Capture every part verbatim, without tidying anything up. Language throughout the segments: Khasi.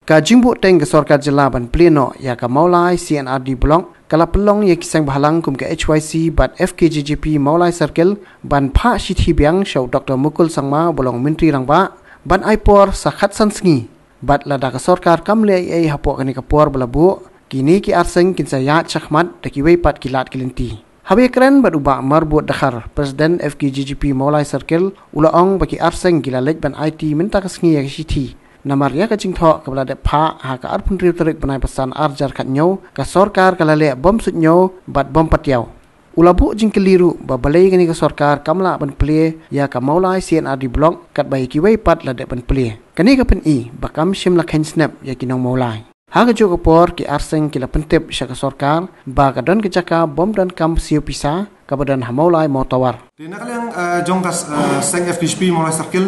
Ka jingbuh teng ka sorkar jylla ban plie noh ïa ka Mawlai C and R D Block ka la pynlong ïa ki seng bhalang kum ka H Y C bad F K J G P Mawlai Circle ban phah shithi biang sha u Doctor Mukul Sangma ba long Myntri Rangbah ban ai por sa khatsan sngi. Bad lada ka sorkar kam leh ei ei hapoh kane ka por ba la buh, kine ki arseng kin sa ïaid shakhmat da kiwei pat ki lad ki lynti. Haba ïakren bad u Bah Marbud Dkhar, President F K J G P Mawlai Circle, u la ong ba ki arseng ki la leit ban aiti mynta ka sngi ïa ka shithi. Namar ïa ka jingthoh kaba la dep phah ha ka arphew hynriew tarik bnai ba san arhajar khatñiew, ka sorkar ka la leh bym suidñiew bad bym patiaw. U la buh jingkylli ruh ba balei kane ka sorkar kam lah ban plie ïa ka Mawlai C and R D Block katba ïa kiwei pat la dep ban plie. Kane ka pyni ba kam shym la kheiñ snep ïa ki nong Mawlai. Ha kajuh ka por ki arseng ki la pyntip sha ka sorkar ba ka don ka jaka bym donkam siew pisa kaba don ha Mawlai Mawtawar. Te na ka liang, eh, jong ka, eh, seng F K J G P Mawlai Circle,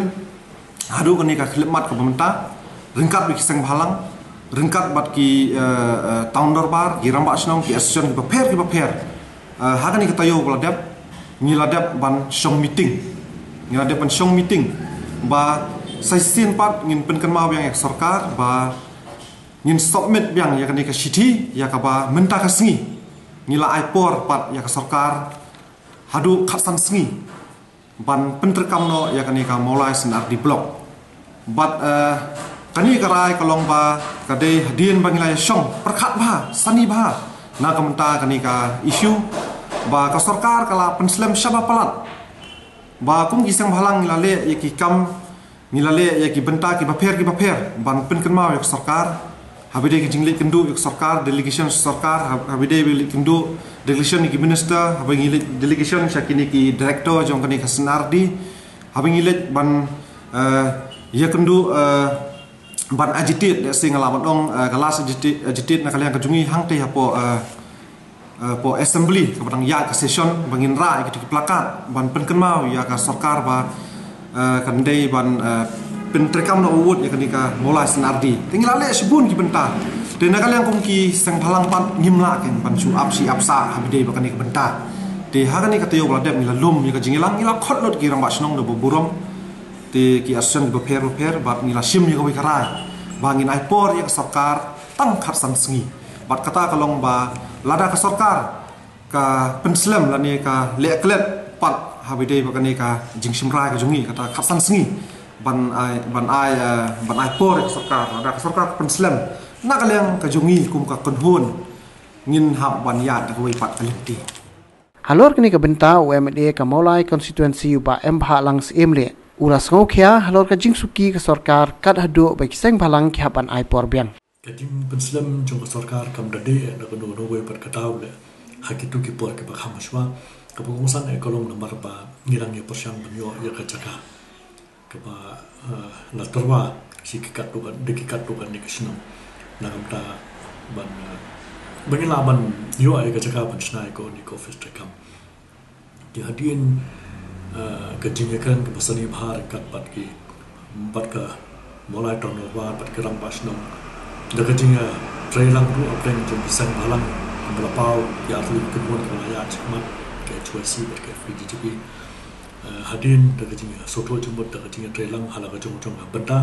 haduh kane ka khyllipmat kaba mynta, ryngkat bad ki seng bhalang, ryngkat bad ki, eh, eh, town dorbar, ki rangbah shnong, ki association kiba pher kiba pher. Eh, ha kane ka taïew ba la dep, ngi la dep ban shong meeting. Ngi la dep ban shong meeting ba sa shisien pat ngin pynkynmaw biang ïa ka sorkar ba ngin submit biang ïa kane ka shithi, ïa kaba mynta ka sngi ngi la ai por pat ïa ka sorkar haduh khatsan sngi ban pyntreikam noh ïa kane ka Mawlai C and R D Block. Bad, eh, kane ka rai ka long ba ka dei hadien ba ngi la ïa shong pyrkhat bha, sani bha na ka bynta kane ka issue, ba ka sorkar ka la pynslem shaba palat ba kum ki seng bhalang ngi la leh ïa ki kam, ngi la leh ïa ki bynta kiba pher kiba pher ban pynkynmaw ïa ka sorkar. Haba ïadei ka jingleit kynduh ïa ka sorkar, delegation sorkar, hab-, haba ïadei ba leit kynduh delegation ïa ki minister, haba ngi leit delegation sha kine ki director jong kane ka C and R D, haba ngi leit ban, eh, ïa kynduh, eh, ban agitate, lehse nga lah ban ong, eh, ka last agitate, agitate na ka liang ka jong ngi hangtei hapoh, eh, eh, hapoh assembly kaba dang ïaid ka session, ba ngin rah ïa kito ki plakat ban pynkynmaw ïa ka sorkar ba, eh, kan dei ban, eh, pyntreikam noh wut ïa kane ka Mawlai C and R D. Te ngi la leh shibun ki bynta. Te na ka liang kum ki seng bhalang pat ngim lah kein ban shu ap shi ap sah haba ïadei bad kane ka bynta. Te ha kane ka taïew ba la dep ngi la lum ïa ka jingïalang, ngi la khot lut ki rangbah shnong da ba burom. Te ki association kiba pher ba pher bad ngi la shim ïa kawei ka rai ba ngin ai por ïa ka sorkar tang khatsan sngi. Bad kata ka long ba lada ka sorkar ka pynslem lane ka leh klet pat haba ïadei bad kane ka jingshim rai ka jong ngi, kata khatsan sngi ban ai, ban ai, eh, ban ai por ïa ka sorkar. Lada ka sorkar ka pynslem, na ka liang ka jong ngi kum ka kynhun ngin hap ban ïaid da kawei pat ka lynti. Halor kane ka bynta u M L A ka Mawlai constituency u Bah M Bhahlang Syiemlieh u la sngewkhia halor ka jingsuki ka sorkar kat haduh ba ki seng bhalang ki hap ban ai por biang. Ka jingpynslem jong ka sorkar kam da dei na kano kano kawei pat ka daw leh ha kito ki por kiba kham shuwa. Kaba kongsan eh ka long namar ba ngi dang ïa pyrshang ban ïoh ïa ka jaka kaba, eh, la tyrwa shi ki katto kat, da ki katto katne ki shnong. Na ka bynta ban, eh, ba ngin lah ban ïoh ïa ka jaka ban shna ïa kane ka office treikam. Te hadien, eh, ka jingïakren kaba sani bha ryngkat bad ki, bad ka Mawlai Town Dorbar bad ki rangbah shnong, da ka jingïatreilang ruh hapdeng jong ki seng bhalang, kaba la paw ïa artylli ki kynhun kiba la ïaid shakhmat, ka H Y C bad ka F K J G P. Eh, hadien da ka jingïasngewthuh jingmut, da ka jingïatreilang ha la ka jong ka jong ka bynta,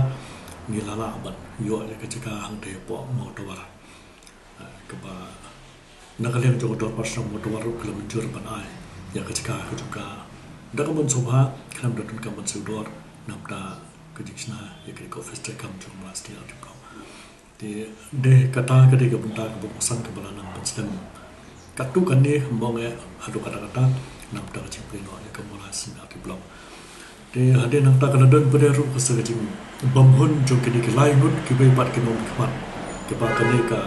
ngi la lah ban ïoh ïa ka jaka hangtei hapoh Mawtawar. Eh, kaba na ka liang jong ka dorbar shnong Mawtawar ruh ki la mynjur ban ai ïa ka jaka ka jong ka da ka mon sngewbha, khnang ba donkam ban siew dor na bynta ka jingshna ïa ka office treikam jong ka Mawlai C and R D Block. Te dei kata ka dei ka bynta kaba kongsan kaba la nang pynslem katto katne, ym ong eh haduh katta katta, na bynta ka jingplie noh ïa ka Mawlai C and R D Block. Te hadien nangta ka la don pat ruh ka sa ka jingbymhun jong kine ki lai ngut kiwei pat ki nongmihkhmat, kiba kane ka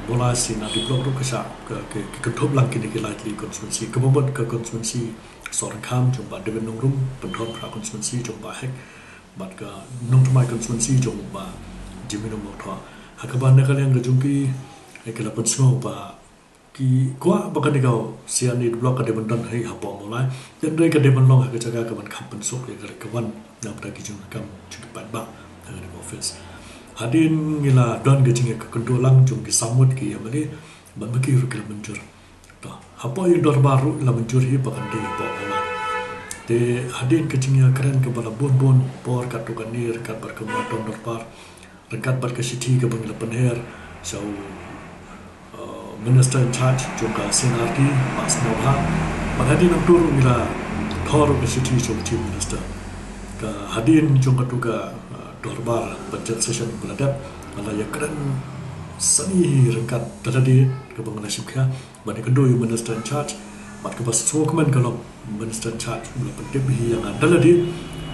Mawlai C and R D Block ruh ka shah ka, ka, ka kynthup lang kine ki lai tylli constituency, kaba mut ka constituency Sohryngkham jong Bah David Nongrum, Pynthorumphra constituency jong Bah Hek, bad ka Nongthymmai constituency jong Bah Jemino Mawthoh. Ha kaba na ka liang ka jong ki, eh, ki la pynsngew ba ki kwah ba kane ka C and R D Block ka dei ban don hi hapoh Mawlai. Hynrei ka dei ban long ha ka jaka kaban kham pynsuk ïa ka leit ka wan na bynta ki jingdonkam jong ki paidbah ha kane ka office. Hadien ngi la don ka jingïakynduh lang jong ki saw ngut ki M L A, bad ma ki ruh ki la mynjur. To, hapoh ïing dorbar ruh la mynjur hi ba kan dei hapoh Mawlai. Te hadien ka jingïakren kaba la bun bun por katto katne ryngkat bad ka Mawlai Town Dorbar, Ryngkat bad ka shithi kaba ngi la pynher sha u, uh, Minister in charge jong ka C&RD, Bah Sniawbhalang. Bad hadien nangta ruh ngi la thoh ruh ka shithi sha u Chief Minister. Ka hadien jong katu ka, uh, dorbar budget session ba la dep, ba la ïakren sani ryngkat da lade kaba ngi la shim khia ban ïakynduh ïa u Minister in charge. Bad kaba sngewkmen ka long Minister in charge u la pyntip hi ïa nga da lade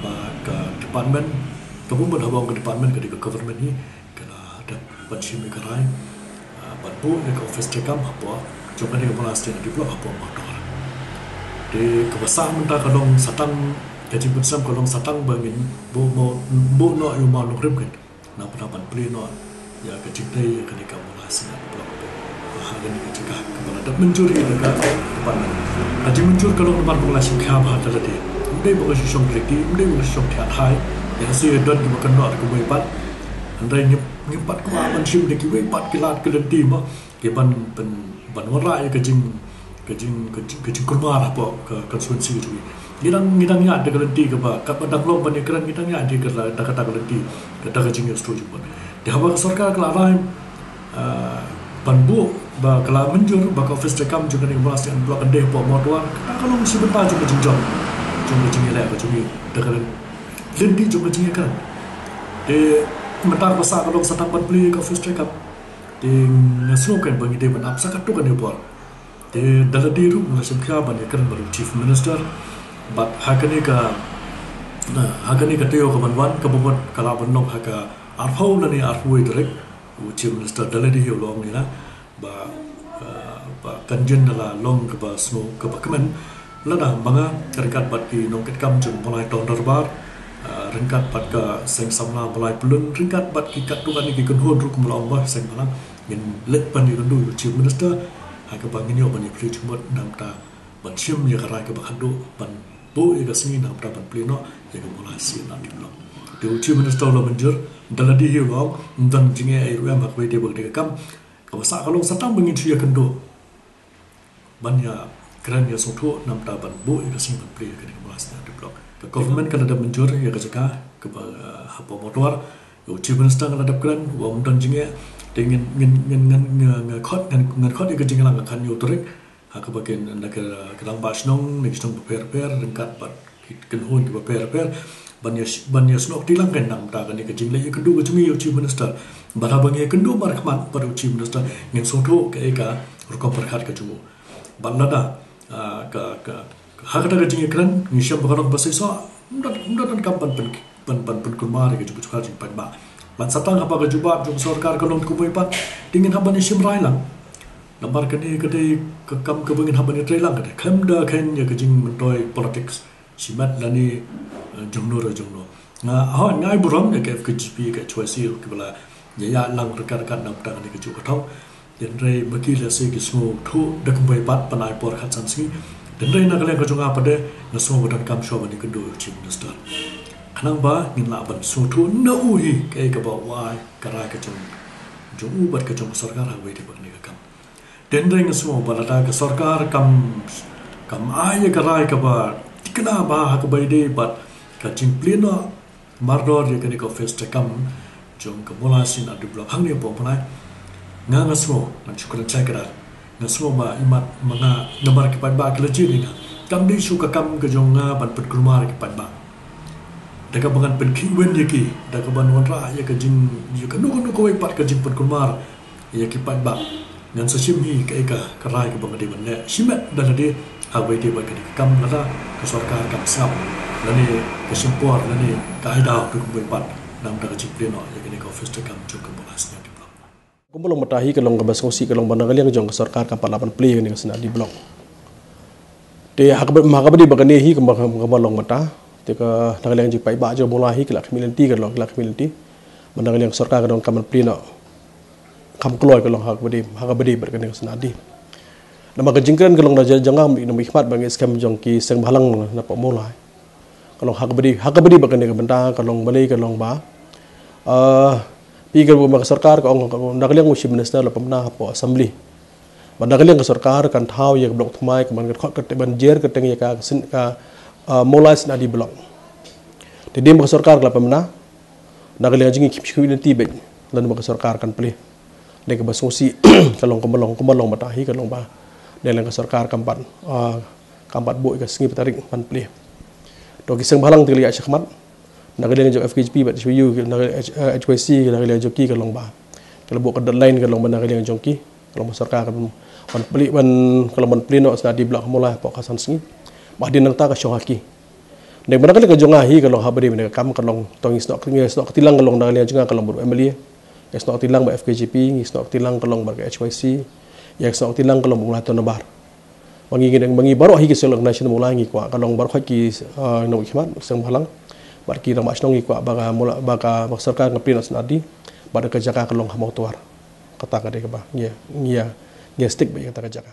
ba ka department, kaba mut haba ong ka department ka dei ka government hi, ka la dep ban shim ïa ka rai, ah, ban buh ïa ka office treikam hapoh jong kane ka Mawlai C&RD Block hapoh Mawtawar. Te kaba sah mynta ka long sa tang, ka jingpynsngew ka long sa tang ba ngin buh mo-, buh noh ïa u mawnongrim keiñ na bynta ban plie noh ïa ka jingtei ïa kane ka Mawlai C&RD Block ha kane ka jaka kaba la dep mynjur hi da ka department. Ka jingmynjur ka long namar ba ngi la shim khia bha da lade. Ym dei ba ngi shu shong lynti, ym dei ba ngi shu shong thiah thai. Ïa ka shu don kiba kynnoh da kumwei pat. Hynrei ngim, ngim pat kwah ban shim da kiwei pat ki lad ki lynti mo, ki ban, ban, ban wanrah ïa ka jing, ka jing, ka jing, ka jingkulmar hapoh ka constituency ka jong ngi. Ngi dang, ngi dang ïaid da ka lynti kaba, kaba dang long ban ïakren, ngi dang ïaid da ka, da kata ka lynti, da ka jingïasyllok jingmut. Te haba ka sorkar ka la rai, ah, ban buh, ba ka la mynjur ba ka office treikam jong kane ka Mawlai C&RD Block kan dei hapoh Mawtawar, kata ka long shi bynta jong ka jingjop jong ka jingïaleh ka jong ngi da ka lynti jong ka jingïakren. Te mynta kaba sah ka long sa tang ban plie ka office treikam. Te nga sngew keiñ ba ngi dei ban ap sa katto katne por. Te da lade ruh nga shim khia ban ïakren bad u Chief Minister. Bad ha kane ka, na, ha kane ka taïew ka ban wan, kaba mut ka lah ban long ha ka arphew lane arphew wei tarik, u Chief Minister da lade hi u la ong ïa nga ba, ah, ba kan jin da la long kaba sngew kaba kmen lada ma nga ryngkat bad ki nongkitkam jong Mawlai Town Dorbar, ah, ryngkat bad ka Seng Samla Mawlai Pyllun, ryngkat bad ki katto katne ki kynhun ruh kum la ong ba Seng Bhalang, ngin leit ban ïakynduh ïa u Chief Minister ha kaba ngin ïoh ban ïaphylliew jingmut na bynta ban shim ïa ka rai kaba khatduh ban buh ïa ka sngi na bynta ban plie noh ïa ka Mawlai C&RD Block. Te u Chief Minister u la mynjur, da lade hi u la ong, ym don jingeh ei ruh em ha kawei de ba ka dei ka kam. Kaba sah ka long sa tang ba ngin shu ïakynduh ban ïakren ïasngewthuh na bynta ban buh ïa ka sngi ban plie ïa kane ka Mawlai C&RD Block. Ka government ka la dep mynjur ïa ka jaka kaba, eh, hapoh Mawtawar. U Chief Minister ka la dep kren, u ong ym don jingeh, te ngin, ngin, ngin, ngin, ngin, ngin khot, ngin, ngin khot ïa ka jingïalang ha ka khathynñiew tarik. Ha kaba kin, na ka, ka rangbah shnong, na ki shnong bapher bapher, ryngkat bad ki kynhun kiba pher bapher, ban ïa, ban ïasnoh kti lang keiñ na bynta kane ka jingleit ïakynduh ka jong ngi ïa u Chief Minister. Bad haba ngi ïakynduh markhmat bad u Chief Minister, ngin sngewthuh kaei ka rukom pyrkhat ka jong u. Bad lada, ah, ka, ka, ha kata ka jingïakren ngi shem ba ka long ba seisoh, ym don, ym don kam ban pyn, ban, ban pynkulmar ïa ka jingpynkulmar jingpaidbah. Bad sa tang haba ka jubab jong ka sorkar ka long kumwei pat, te ngin hap ban ïashim rai lang. Namar kane ka dei ka kam kaba ngin hap ban ïatreilang, ka dei khlem da khein ïa ka jingmyntoi politics, shimet lane, eh, jongno re jongno. Nga, hooid, nga ai burom ïa ka F K J P, ka H Y C kiba la ïa ïalang ryngkat ryngkat na bynta kane ka juh ka thong. Hynrei ma ki lehse ki sngewthuh da kumwei pat ban ai por khatsan sngi. Hynrei na ka liang ka jong nga pat de nga sngew ba donkam shuwa ban ïakynduh ïa u Chief Minister, khnang ba ngin lah ban sngewthuh na u hi kaei kaba u ai ka rai ka jong, jong u bad ka jong ka sorkar ha kawei de bad kane ka kam. Hynrei nga sngew ba lada ka sorkar kam, kam ai ïa ka rai kaba thikna bha ha kaba ïadei bad ka jingplie noh mardor ïa kane ka office treikam jong ka Mawlai C&RD Block hangne hapoh Mawlai, nga, nga sngew, ngan shu kren shai kdar, nga sngew ba imat ma nga namar ki paidbah ki la jied ïa nga. Kam dei shuh ka kam ka jong nga ban pynkulmar ïa ki paidbah da kaba ngan pynkhih win ïa ki, da kaba ngan wanrah ïa ka jing, ïa kano kano kawei pat ka jingpynkulmar ïa ki paidbah. Ngan sa shim hi kaei ka, ka rai kaba nga dei ban leh, shimet da lade ha kawei de bad kane ka kam. Lada ka sorkar kam sngap lane ka shim por lane ka ai daw da kumwei pat na bynta ka jingplie noh ïa kane ka office treikam jong ka Mawlai C&RD Block. Kumba long mynta hi ka long kaba sngewsih ka long ba na ka liang jong ka sorkar kam pat lah ban plie ïa kane ka C&RD Block. Te ha kaba, ha kaba ïadei bad kane hi kumba, kumba long mynta, te ka na ka liang jingpaidbah jong Mawlai hi ki la khmih lynti, ka long ki la khmih lynti. Ba na ka liang sorkar ka donkam ban plie noh. Kam kloi ka long ha kaba ïadei, ha kaba ïadei bad kane ka C&RD. Namar ka jingkren ka long na jong nga, na ka bynta ba ngi skhem jong ki seng bhalang na poh Mawlai. Ka long ha kaba ïadei, ha kaba ïadei bad kane ka bynta ka long balei ka long ba, ah, phi ka, ba ka sorkar ka ong, na ka liang u Chief Minister la pynbna hapoh Assembly ba na ka liang ka sorkar kan thaw ïa ka block thymmai, ka ban khot kyrteng, ban jer kyrteng ïa ka, ka C&, ka, ah, Mawlai C&RD Block. Te hadien ba ka sorkar ka la pynbna, Na ka liang jong ngi kim shu lynti beit lane ba ka sorkar kan plie. Dei kaba sngewsih ka long kumba long kumba long mynta hi ka long ba dei lane ka sorkar kam pat, ah, kam pat buh ïa ka sngi bad tarik ban plie. To ki seng bhalang te ki la ïaid shakhmat. Na ka liang jong F K J P bad H Y U, na ka, H, eh, H Y C, na ka liang jong ki ka long ba ka la buh ka deadline ka long ba na ka liang jong ki ka long ba sorkar kan ban plie ban, ka long ban plie noh snadih block ha Mawlai hapoh ka san sngi. Ba hadien nangta ka shong ha ki. Dei ba na ka liang ka jong nga hi ka long haba dei ba ka kam ka long to ngi snoh, ngi snoh kti lang ka long na ka liang jong nga ka long ba M L A. Ngi snoh kti lang ba F K J P, ngi snoh kti lang ka long ba ka H Y C. Ïa ngi snoh kti lang ka long ba Mawlai Town Nabar. Ba ngi, ngi, ba ngi baroh hi ki social organization Mawlai ngi kwah ka long baroh hi ki, ah, nongmihkhmat seng bhalang. Bad ki rangbah shnong ngi kwah ba ka Mawlai, ba ka, ba ka sorkar kan plie noh snadih. Bad ka jaka ka long ha Mawtawar. Kata ka dei kaba ngi, ngi, ngi stick beit ïa kata ka jaka.